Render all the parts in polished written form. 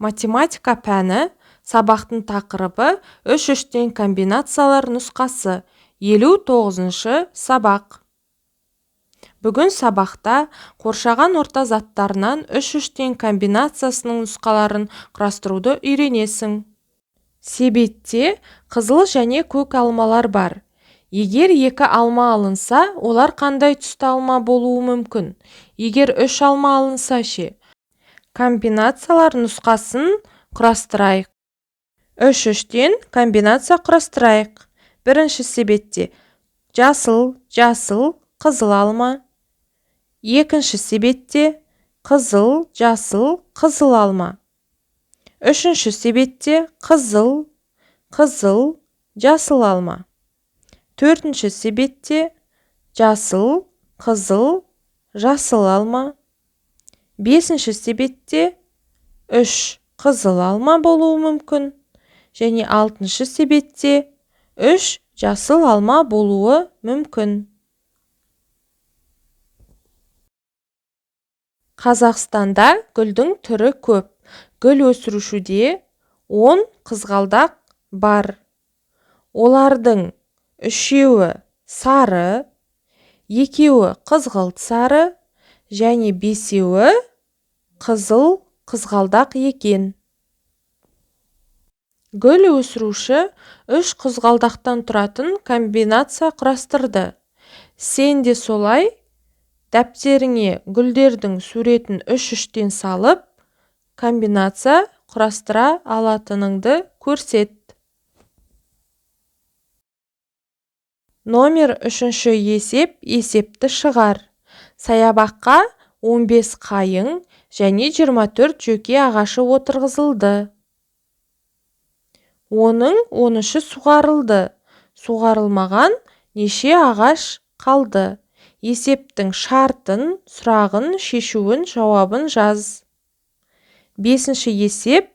Математика пәні, сабақтың тақырыбы үш үштен комбинациялар нұсқасы, 59-сабақ. Бүгін сабақта қоршаған орта заттарынан үш үштен комбинациясының нұсқаларын құрастыруды үйренесің. Себетте қызыл және көк алмалар бар. Егер екі алма алынса, олар қандай түсті алма болуы мүмкін? Егер үш алма алынса ше? Комбинациялар нұсқасын құрастырайық. Үш үштен комбинация құрастырайық. Бірінші себетте жасыл, жасыл, қызыл алма. Екінші себетте қызыл, жасыл, қызыл алма. Үшінші себетте қызыл, қызыл, жасыл алма. Төртінші себетте жасыл, қызыл, жасыл алма. Бесінші себетте үш қызыл алма болуы мүмкін. Және алтыншы себетте үш жасыл алма болуы мүмкін. Қазақстанда гүлдің түрі көп. Гүл өсірушіде 10 қызғалдақ бар. Олардың үшеуі сары, екеуі қызғылт сары және бесеуі қызыл қызғалдақ екен. Гүл өсіруші үш қызғалдақтан тұратын комбинация құрастырды. Сен де солай дәптеріңе гүлдердің суретін үш-үштен салып, комбинация құрастыра алатыныңды көрсет. Номер 3-ші есеп, есепті шығар. Саябаққа 15 қайың және 24 жөке ағашы отырғызылды. Оның 13-і суғарылды. Суғарылмаған неше ағаш қалды? Есептің шартын, сұрағын, шешуін, жауабын жаз. 5-ші есеп,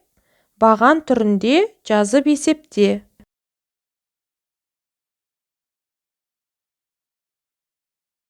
баған түрінде жазып есепте.